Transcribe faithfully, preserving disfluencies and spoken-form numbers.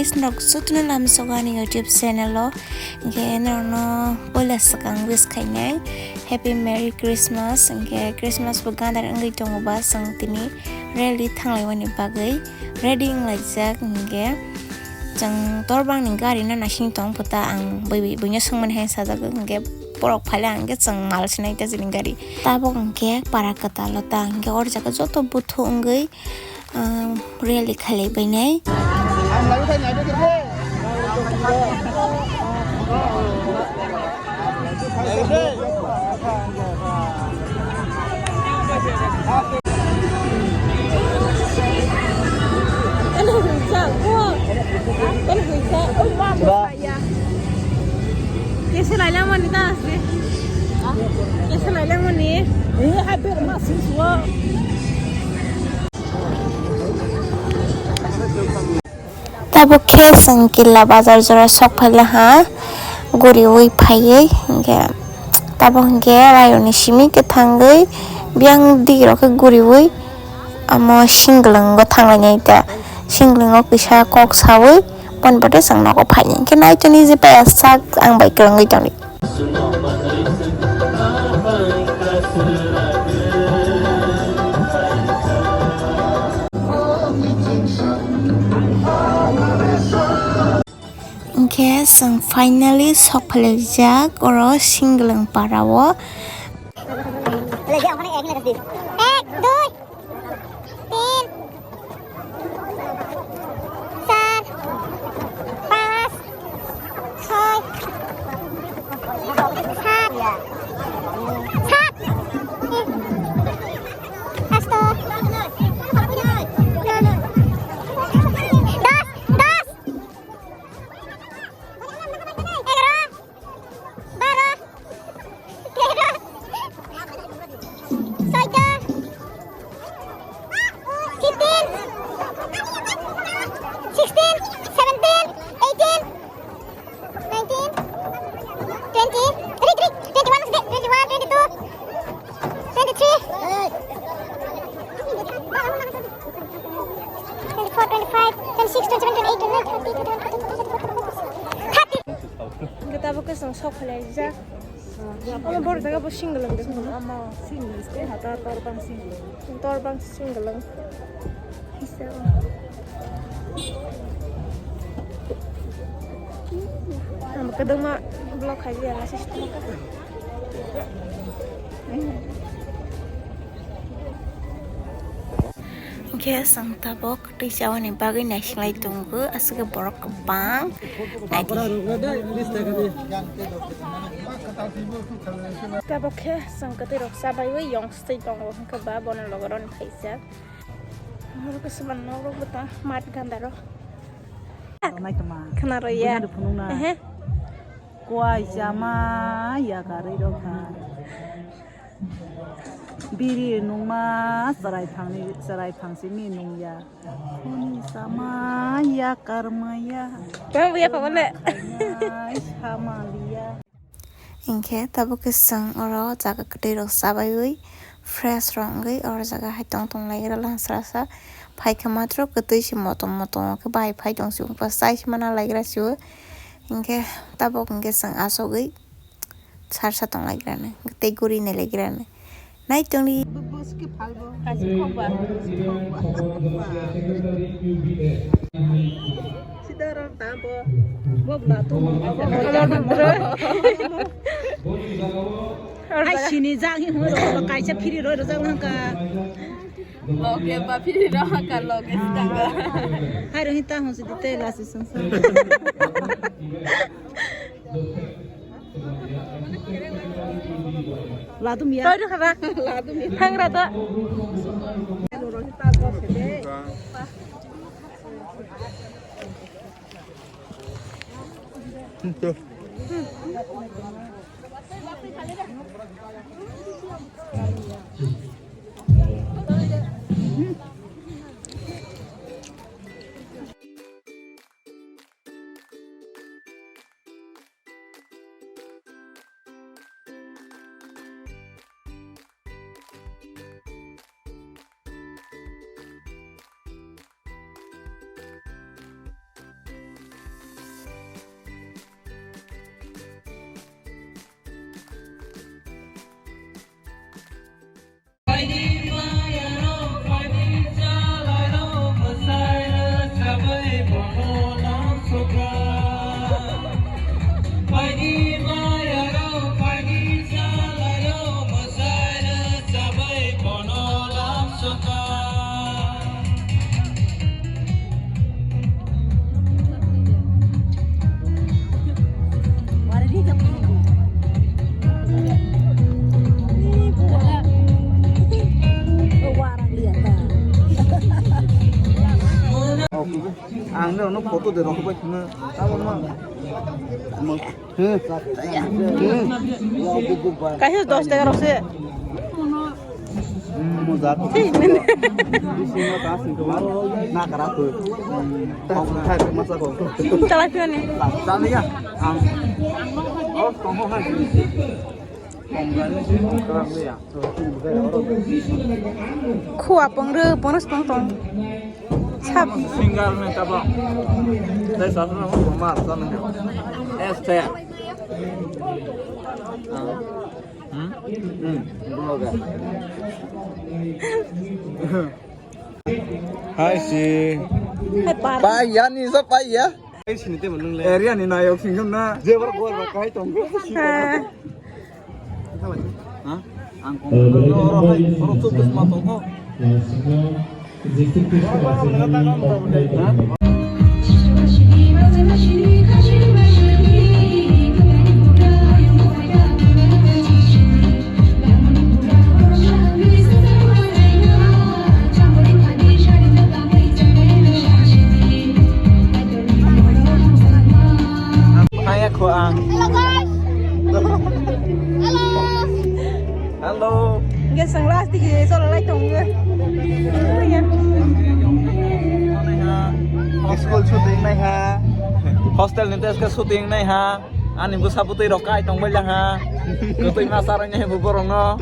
Norok jotono lamsogo ani YouTube channel o, hwnkhe norokno puila swkang wish khainai Happy Merry Christmas, hwnkhe Christmas bo gadar wngwi tongo ba, chwng tini rally thanglaimani bagwi ready wnglaijak, hwnkhe chwng torbangni gari no naising tong phuta ang bui-, buino swngmani hai sajago, hwnkhe borok phaile ang khe chwng mal sinai ta chini gari. Tabok hwnkhe para kwtal o ta, hwnkhe oro jaga joto buthu wngwi um, rally khalai bainai. Kesa lailangmani ta ase. Kesa lailangmani. Eh, haber ma sing suwa. Tabuk khe chwng Killa Bazar jora sok phai laha, guriui phaiwi, hwnkhe tabuk hwnkhe rayoni simi kwthangwi biyang digirok khe guriui omo singlwngo thanglainai ta, singlwngo kisa kok saui boni bagwi chwng nogo phainai, hwnkhe naichoni je paya sak ang bai kwrwngwi tongdi. Hwnkhe chwng finally sok phailaijak oro Singlwng para o. Ek, dui, tin, char, panch, choi, sat, sat, asto, dos, dos, egaro, baro, tero, soido, fifteen, sixteen, seventeen, eighteen, nineteen, twenty, twenty-one, twenty-one, twenty-two, twenty-three, twenty-four, twenty-five, twenty-six, twenty-seven, twenty-eight, twenty-nine, thirty, thirty-one, thirty-two, thirty-three, thirty. Hwnkhe tabuk khe chwng sok phailaijak. Omo borok jaga bo single wngkha. Omo single se hata torbang single. Torbang single wng. Ang kwdwma vlog khai ya, assist. Hwnkhe chwng tabuk twi chabani bagwi naisinglai tongo, aswk borok kwbang. Naidi. Tabuk khe chwng kwtwi rok chabaiwi yong swi tongo, hwnkhe ba bono logoroni phaijak. Oro khe swbang nok rok bwtang mat ganda rok. Khwnaro ya. Ehe. Kuai chama ya karwi rok kha. Biri nungma chwrai phangni, chwrai phang simi nungya. Khuni sama ya karmaya. Tamo buya pabole. Samaliya. Hinkhe tabuk khe chwng oro jaga kwtwi rok chabaiwi fresh rok wngwi oro jaga hai tong tong lai gra lansra sa phaikha matro kwtwi se motom motom khe bahai phai tong se chai se mana lai gra se o. Hinkhe tabuk hinkhe chwng achugwi sarsa tong lai gra nw tei guri nai lai gra nw. Nai tongdi. Bo, bo, skip halbo. Kaisa khokba. Sida rong tambo. Bo bla tu. Ai sini jang hi hoi ro kaisa phiri roi ro jang hangka. Loge ba phiri ro hangka loge sida. Hai ro hi ta hon sidi te lasi sung sung. Ladum ya. Kau dulu kata. Ladum ya. Hang rata. Ang no photo de rokbai khna. Amo no. Kaisa dos taka rok se. Mo jat. Bising no ta sing ko. Na kara ko. Kok khai masa ko. Chalai phiya ni. Chal ya. Ang. Oh, tong ho hai. Khua pwngrwk, pwngrwk pwng tong. Sab. Single ni tabo. Dai sasana mo ma sana. Es te. Hmm? Hmm. Blogger. Hai si. Hai, par. Pai ya ni sa pai ya. Area ni nayok singkam na. Jebar gor ba kai tong. Ha? Ang kong oro hai, oro chuk ma tong ho. Haya ko ang. Hello guys. Hello. Hello. Guys, sunglass digi solo lai tong. School shooting nai ha. Hostel ni test ke shooting nai ha. Ani bwsa bwtwi rok kai tong bai lang ha. Kwtwi ma sarai nai bo borok no.